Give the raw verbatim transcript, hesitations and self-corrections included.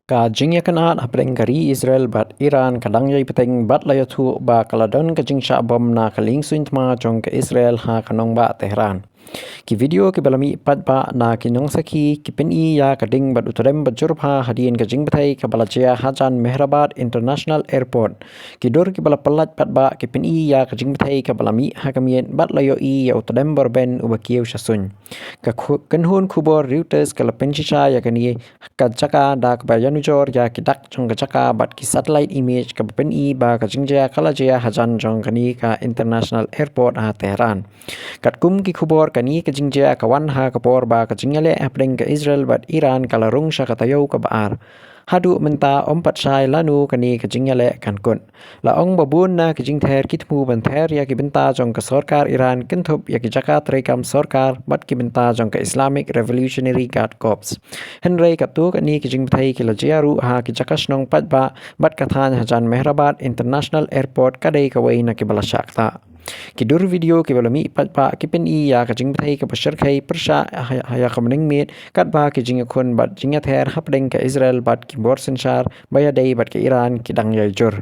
Ka jingïakynad hapdeng ka ri Israel bad Iran ka dang ïai bteng bad la ïathuh ba ka la don ka jingshah bom na ka liengsuiñ thma jong ka Israel ha ka nongbah Tehran. Ki video kiba la mih paidbah na ki nongsakhi ki pyni ïa ka ding bad u tdem ba jur bha hadien ka jingbthei kaba la jia hajan Mehrabad International Airport. Ki dur kiba la pyllait paidbah ki pyni ïa ka jingbthei kaba la mih ha ka miet bad la ïohi ïa u tdem ba rben uba kiew sha suiñ. Ka kynhun khubor Reuters ka la pynshisha ïa kane ka jaka da kaba ïanujor ïa ki dak jong ka jaka bad ki satellite image kaba pyni ba ka jingjia ka la jia hajan jong kane ka International Airport ha Tehran. Katkum ki khubor, kane ka jingjia ka wan ha ka por ba ka jingïaleh hapdeng ka Israel bad Iran ka la rung sha ka taïew kaba ar. Haduh mynta ym pat shai lano kane ka jingïaleh kan kut. La ong ba bun na ki jingther ki thmu ban ther ïa ki bynta jong ka sorkar Iran kynthup ïa ki jaka treikam sorkar bad ki bynta jong ka Islamic Revolutionary Guard Corps. Hynrei katto katne ki jingbthei ki la jia ruh ha ki jaka shnong paidbah bad ka thaiñ hajan Mehrabad International Airport ka dei kawei na kiba la shah ktah. Ki dur video kiba la mih paidbah ki pyni ïa ka jingbthei kaba shyrkhei pyrshah ïa ka bneng miet katba ki jingïakhun bad jingïather hapdeng ka Israel bad ki bor synshar ba ïadei bad ka Iran ki dang ïai jur.